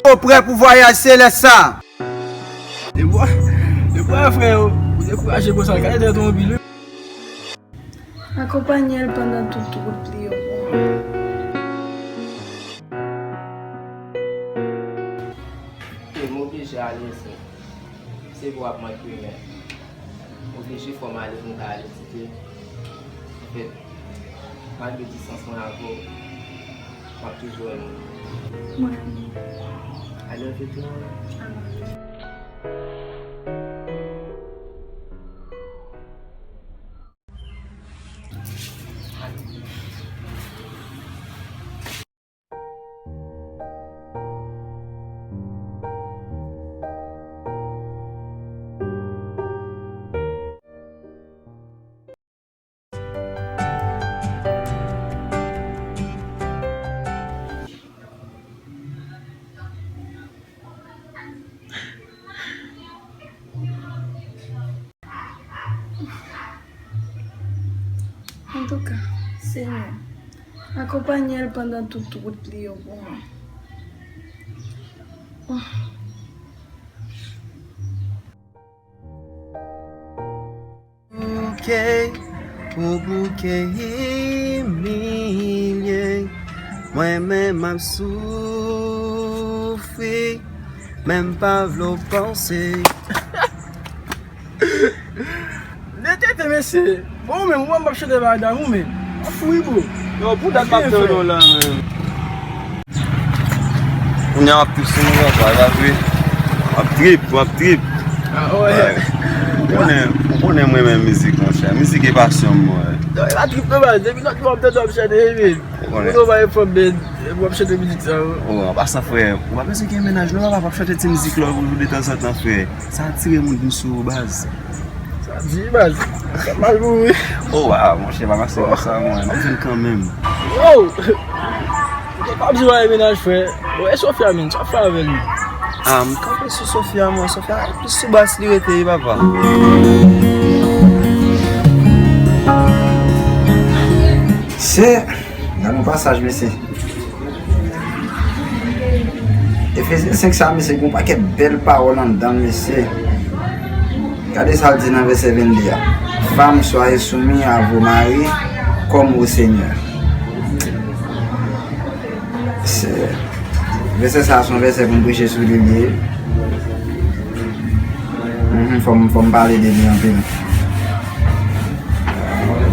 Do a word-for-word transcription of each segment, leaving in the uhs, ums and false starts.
Ou prè pou vwayaj selès sa? Debwa, debwa, frè yo. Ou dekouraje konsa, gade tèt ou anpil, wi. Akonpanye l pandan tout wout li yo pou mwen. E m oblije ale, se, se pou w ap manke, men m oblije fò m ale pou m ka al etidye. Anfèt, malgre distans mwen avè w, m ap toujou renmen w. Mwen renmen w. I love you too. I love you. Antouka, Senyè, akonpanye l pandan tout wout li yo pou mwen. Bouke, ou bouke imilye, mwen menm m ap soufri, menm pa vle w panse. Netete, mesye. Bon, ou menm, ou wè m ap chante bagay damou, men. Ou fou, wi, bro. Yo, pou dat m ap tande w la, men. Kounye a w ap trip sou mwen, papa, pa vre? W ap trip, w ap trip. Ah, wè. Ou konnen, ou konnen mwen renmen mizik, monchè. Mizik e pasyon m, mwen. Non, e pa trip, non, baz. Depi lòt jou w ap tande w ap chante, men. Ou konnen. Ou bay fòm, men, w ap chante mizik sa, wi. Oh, an pasan, frè, ou pa bezwen gen mennaj, non, papa, w ap chante ti mizik la pou nou detanzantan, frè. Sa atire moun vin sou ou, baz. Sa di, baz. Sa mal pou ou, wi. Oh, waw, monchè, pa pase konsa, mwen. M ap vin kanmenm. Oh! Ou pa ap di w pa gen mennaj, frè. Bon, e Sofia, menm, sa w ap fè avè l, menm? Ah, m kanpe sou Sofia, mwen. Sofia, plis sou bas li rete, wi, papa. Se, gade yon pasaj, mesye. Efezyen senk sa, mesye, gen yon pakèt bèl pawòl anndan l, mesye. Gade sa l di nan vèsè venn de a. Femmes, soyez soumis à vos maris comme au Seigneur. Se, vèsè sa a se yon vèsè pou m preche sou li, li ye. Mhm, fò m, fò m pale de li anpil.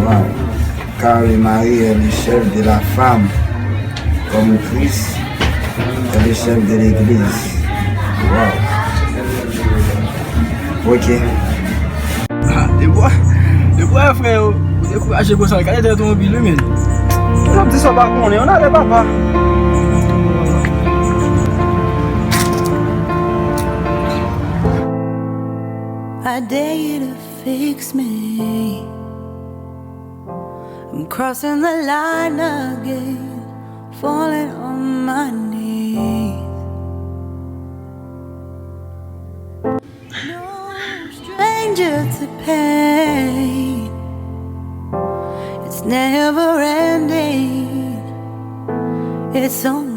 Wow. Car le mari est le chef de la femme, comme Christ est le chef de l'église. Wow. Ok. Ah, debwa, debwa, frè yo. Ou dekouraje konsa, gade tèt ou anpil, wi, men. Ou ap di sa w pa konnen, yon ale, papa. I dare you to fix me. I'm crossing the line again, falling on my knees. No stranger to pain. It's never ending. It's on